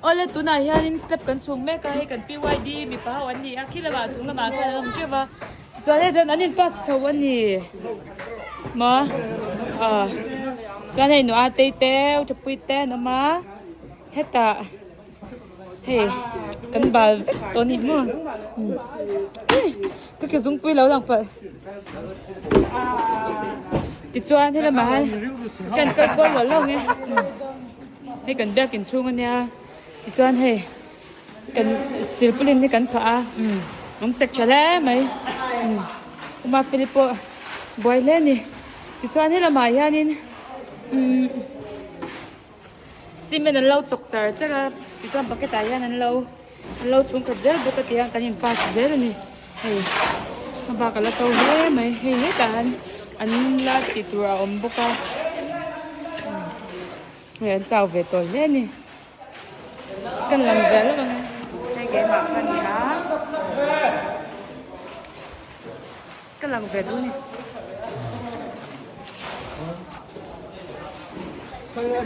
Awle tunah hianin step kan chhung mek a hei kan PYD mipa ho an ni a khi lamah chung lamah khan an awm teuh va chuan hei chuan an in pass chho a ni maw ah chuan hei nua tei te u thapui te an awm a hetah hei kan bal vek tawh a ni maw ka ke zungpui lo lang palh tichuan helamah hian kan kal kual lo lo ang e. Hei kan biakin chhung a nia tichuan hei kan silpulin hi kan phah a umm an sek tha hle mai umm uma feli pawh buai hle a ni tichuan helamah hianin umm cement an lo chawk char char a tichuan bucket ah hian an lo an lo chhung khat zel bawk a ti a kan in pass zel a ni hei hmabak a la to hle mai hei hetah hian an la tih tur a awm bawk a. Hei an chau ve tawh hle a ni. Kan lang ve lawk ang e. Hei keimah ka ni a. Ka lang ve duh a ni.